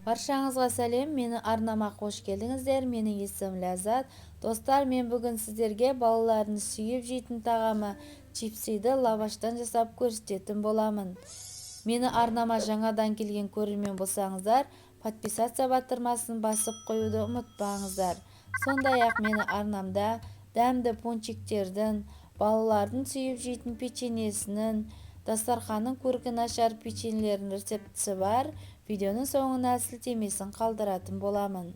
Баршаңызға сәлем, мені арнама қош келдіңіздер. Менің есімім Ләззат. Достар, мен бүгін сіздерге балалардың сүйіп жейтін тағамы чипсиді лаваштан жасап көрсететін боламын. Мені арнама жаңадан келген көрермен болсаңыздар, подписаться батырмасын басып қоюды ұмытпаңыздар. Сондай-ақ мені арнамда дәмді пончиктердің, балалардың сүйіп жейтін печеньесінің, дастарханның көркін ашар печеньелердің рецептісі бар. Видеоның соңына сілтемесін қалдыратын боламын.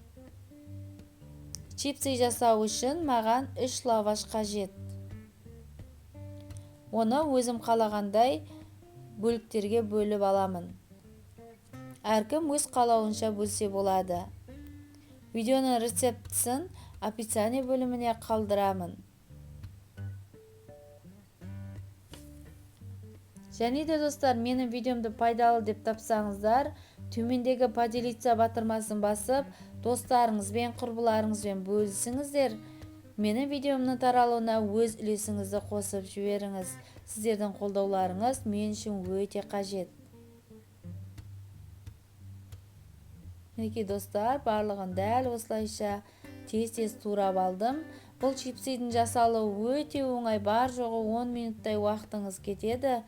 Чипсы жасау үшін маған 3 лаваш қажет. Оны өзім қалағандай бөліктерге бөліп аламын. Әркім өз қалауынша бөлсе болады. Видеоның рецептісін описание бөліміне қалдырамын. Және де достар, менің видеомды пайдалы деп тапсаңыздар, төмендегі поделиться батырмасын басып, достарыңызбен, құрбыларыңызбен бөлісіңіздер. Менің видеомның таралуына өз үлесіңізді қосып жіберіңіз. Сіздердің қолдауларыңыз мен үшін өте қажет. Мінекей достар, барлығын дәл осылайша тез-тез турап алдым. Бұл чипсидің жасалуы өте оңай, бар жоғы 10 минуттай уақытыңыз кетеді.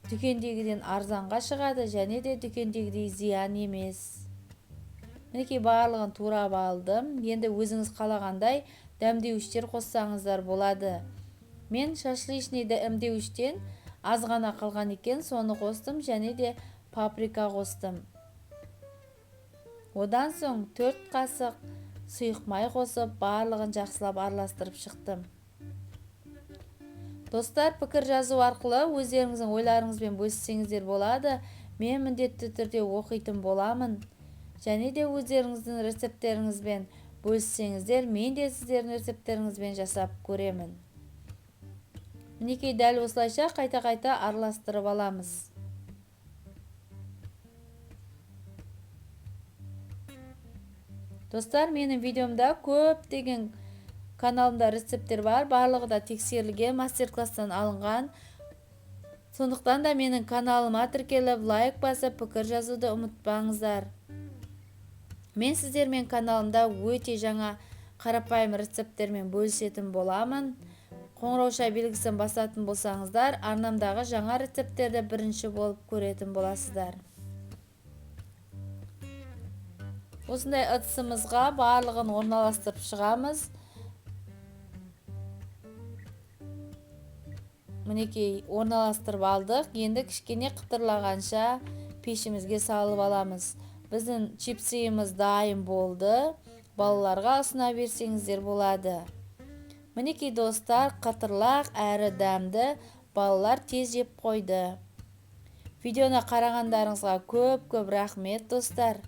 Дүкендегіден арзанға шығады және де дүкендегідей зиян емес. Мінекей барлығын турап алдым. Енді өзіңіз қалағандай дәмдеуіштер қоссаңыздар болады. Мен шашлычный дәмдеуіштен аз ғана қалған екен, соны қостым және де паприка қостым. Одан соң 4 қасық сұйық май қосып, барлығын жақсылап араластырып шықтым. Достар, пікір жазу арқылы өздеріңіздің ойларыңызбен бөліссеңіздер болады. Мен міндетті түрде оқитын боламын. Және де өздеріңіздің рецепттеріңізбен бөліссеңіздер, мен де сіздердің рецепттеріңізбен жасап көремін. Мінекей дәл осылайша қайта-қайта араластырып аламыз. Достар, менің видеомда көптеген каналымда рецепттер бар, барлығы да тексерілген, мастер-класстан алынған. Сондықтан да менің каналыма тіркеліп, лайк басып, пікір жазуды ұмытпаңыздар. Мен сіздермен каналымда өте жаңа қарапайым рецепттермен бөлісетін боламын. Қоңырауша белгісін басатын болсаңыздар, арнамдағы жаңа рецепттерді бірінші болып көретін боласыздар. Осындай ыдысымызға барлығын орналастырып шығамыз. Мінекей орналастырып алдық. Енді кішкене қытырлағанша пешімізге салып аламыз. Біздің чипсиіміз дайын болды. Балаларға ұсына берсеңіздер болады. Мінекей достар, қытырлақ әрі дәмді, балалар тез жеп қойды. Видеоны қарағандарыңызға көп-көп рахмет достар.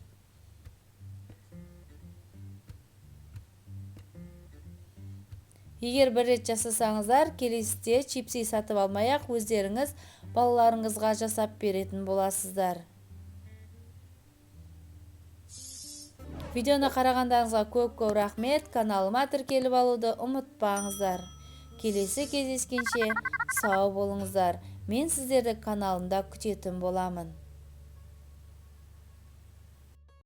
Егер бір рет жасасаңыздар, келесіде чипси сатып алмай-ақ өздеріңіз балаларыңызға жасап беретін боласыздар. Видеоны қарағандарыңызға көп-көп рахмет. Каналыма тіркеліп алуды ұмытпаңыздар. Келесі кездескенше сау болыңыздар. Мен сіздерді каналымда күтетін боламын.